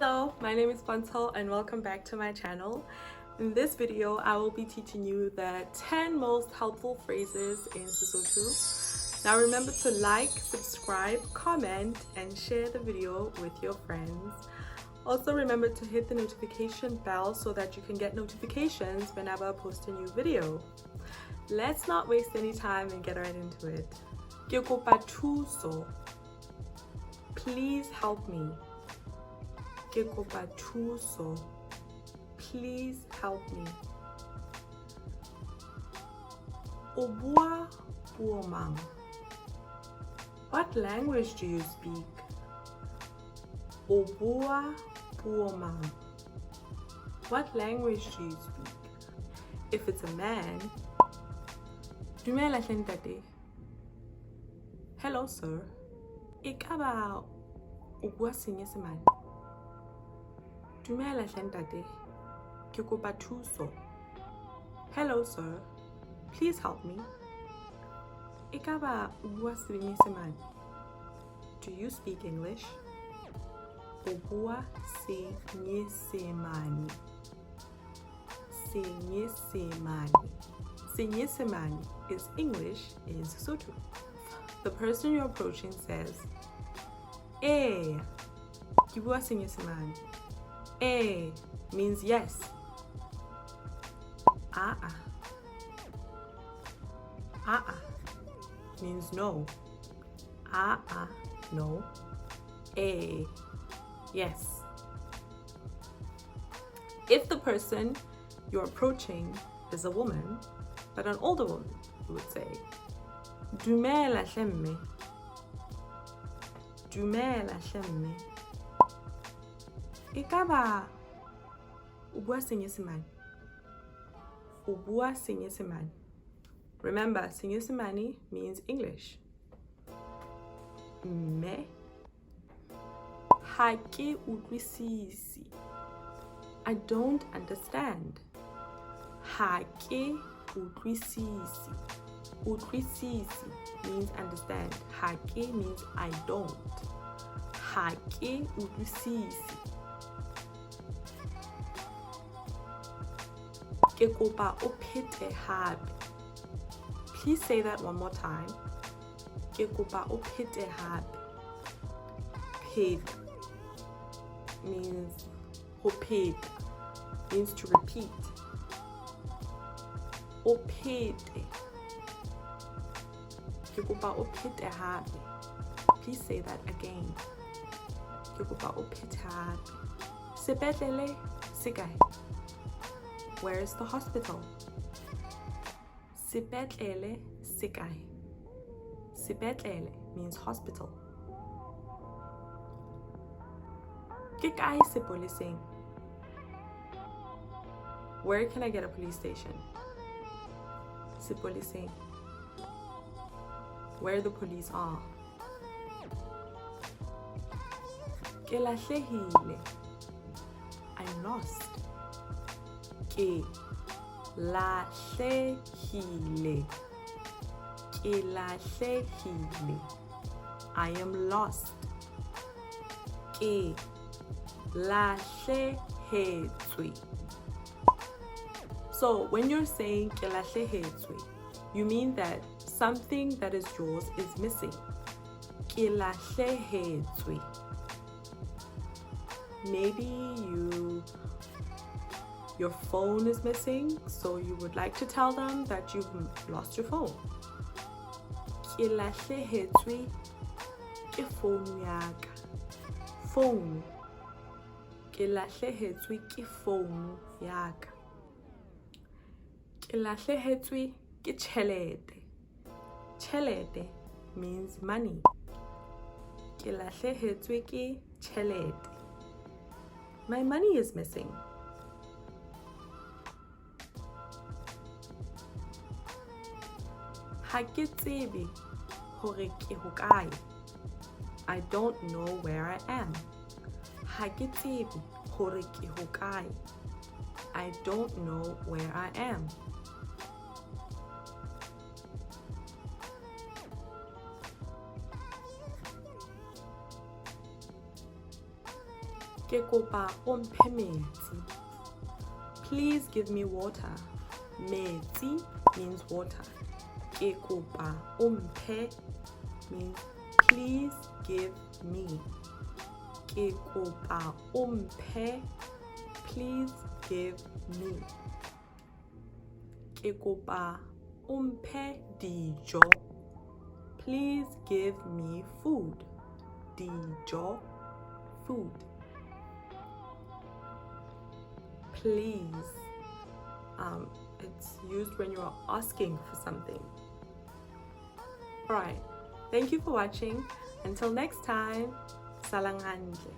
Hello, my name is Pontsho and welcome back to my channel. In this video, I will be teaching you the 10 most helpful phrases in Sesotho. Now remember to like, subscribe, comment, and share the video with your friends. Also remember to hit the notification bell so that you can get notifications whenever I post a new video. Let's not waste any time and get right into it. Ke kopa thuso. Please help me. Ke kopa thuso. Please help me. O bua puo mang? What language do you speak? O bua puo mang? What language do you speak? If it's a man, Dumela hle ntate. Hello sir. Ekaba o bua Senyesemane? Dumela hle ntate. Ke kopa thuso. Hello sir. Please help me. Ekaba o bua Senyesemane? Do you speak English? O bua Senyesemane. Senyesemane. Senyesemane is English in Sesotho. The person you're approaching says, Eh, ke bua Senyesemane. Eh means yes. Ah ah. Ah ah means no. Ah ah, no. Eh, yes. If the person you're approaching is a woman, but an older woman, you would say, Dumela hle mme. Dumela hle mme. Ekaba o bua Senyesemane? O bua Senyesemane. Remember, Senyesemane means English. Mme. Ha ke utlwisisi. I don't understand. Ha ke utlwisisi. Utlwisisi means understand. Ha ke means I don't. Ha ke utlwisisi. Ke kopa o phete hape. Please say that one more time. Ke kopa o phete hape. Pheta means ho pheta, means to repeat. O phete. Ke kopa o phete hape. Please say that again. Ke kopa o phete hape. Sepetlele se kae? Where is the hospital? Sepetlele se kae? Sepetlele means hospital. Ke kae sepoleseng? Where can I get a police station? Sepoleseng. Where the police are. Ke lahlehile. I'm lost. Ke lahlehile. Ke lahlehile. I am lost. Ke lahlehetswe. So when you're saying ke lahlehetswe, you mean that something that is yours is missing. Ke lahlehetswe. Maybe your phone is missing, so you would like to tell them that you've lost your phone. Ke lahlehetswe ke phone ya ka. Phone. Ke lahlehetswe ke phone ya ka. Ke lahlehetswe ke tjhelete. Tjhelete means money. Ke lahlehetswe ke tjhelete. My money is missing. Ha ke tsebe hore ke hokae. I don't know where I am. Ha ke tsebe hore ke hokae. I don't know where I am. Ke kopa o mphe metsi. Please give me water. Metsi means water. Ke kopa o mphe means please give me. Ke kopa o mphe, please give me. Ke kopa o mphe dijo. Please give me food. Dijo, food. Please. It's used when you are asking for something. Alright, thank you for watching. Until next time, salang hantle.